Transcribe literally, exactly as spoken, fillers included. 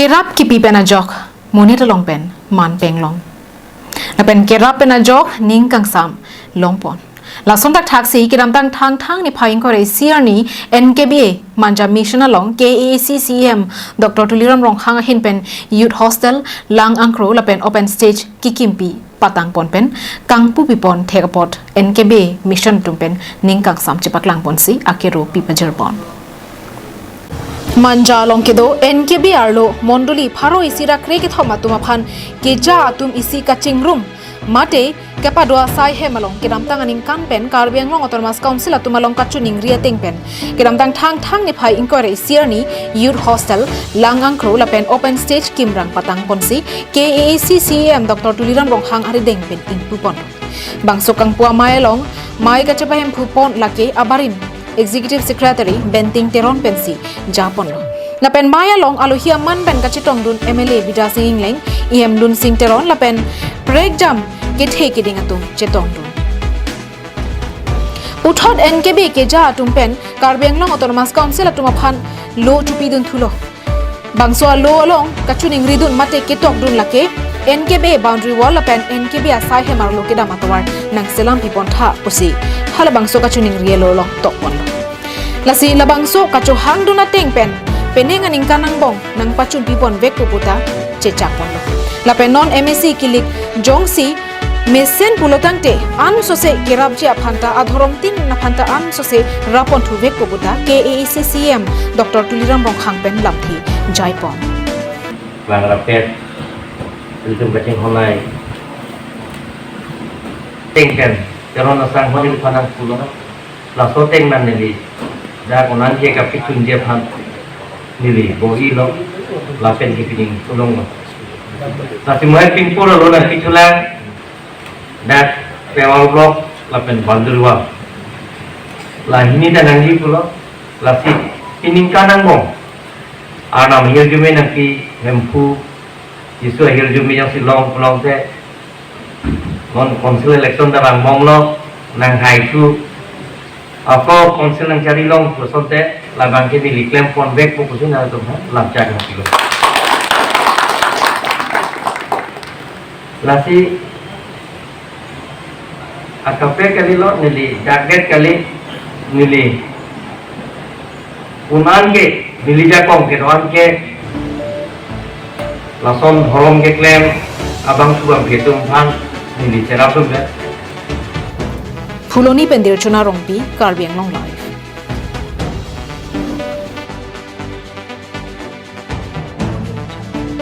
Kerap kipi pen ajok monit along pen man penglong. Lapen kerap pen ajok ning kangsam longpon. Lason thakthaksi kedamtang Thangthang niphai ingkoi ra isi arni N K B A Manja Mission along K A A C C E M Doctor Tuliram Ronghang ahin pen Youth Hostel, Lang Angkro lapen Open Stage kekimpi patangpon pen kangpu pipon thek apot N K B A Mission atum pen ning kangsam chepaklangponsi akero pipajirpon. Manja along kedo N K B A arlo mondoli pharo isi ra krekethom atum aphan keja atum isi kachingrum mate kepado asai hem along kedamtang aningkan pen Karbi Anglong Autonomous Council atum along kachiningri ateng pen kedamtang Thangthang niphai ingkoi ra isi arni Youth Hostel, Lang Angkro lapen Open Stage kimrang patangponsi K A A C C E M Doctor Tuliram Ronghang arideng pen ingpupon. Bangso kangpu amei along mei kachepahemphupon lake abarim Executive Secretary Benting Teron pensi japonlo. Lapen mei along alohi aman pen kachetongdun M L A Bidya Sing Engleng, E M Lunsing Teron lapen prekjam kethe keding atum chetongdun. Puthot N K B A keja atum pen Karbi Anglong Autonomous Council atum aphan lo chupidun thulo. Bangso alo along kachiningridun mate ketokdun lake N K B A boundary wall lapen N K B A asai hem arlo kedam atovar nangselam pipon tha pusi halabangso kachiningri alo along tokponlo. Lasi labangso kachohangdun ateng pen penang aningkan angbong nangpachun pipon vekpo puta chechakponlo. Lapen non M A C kilik jongsi mesen pulotangte ansose kerapji aphanta adhorom tin aphanta ansose rapon thuvekpo puta K A A C C E M Doctor Tuliram Ronghang pen lamthe jaipon. Klangrapet, ilitum kachinghonei ateng pen Teron asang hon ilitum aphan nangpulo. Laso ateng pen neli dak onan ke kapachunji aphan neli bor-ilo lapen ke pining pulonglo. Lasi mei pingpur alo nangpithulang dak tower block lapen boundary wall. La hini ta nangji pulo, lasi aningkan angbong Arnam ahirjume nangpi Hemphu, Jisu ahirjume jongsi long pulongte, non council election ta vangbomlo, nanghai thu, ako council nangchari long pu asonte, labang ke neli klemponvekpo pusi nangtum aphan lamchak nangpilo. Lasi akaprek kalilo, neli dakdet kali, neli onan ke, neli jakong kedo-an ke lason dhorom keklem abangphu abangphi atum aphan neli cherapdundet. Phuloni pen Dirchona Rongpi, Karbi Anglong Live.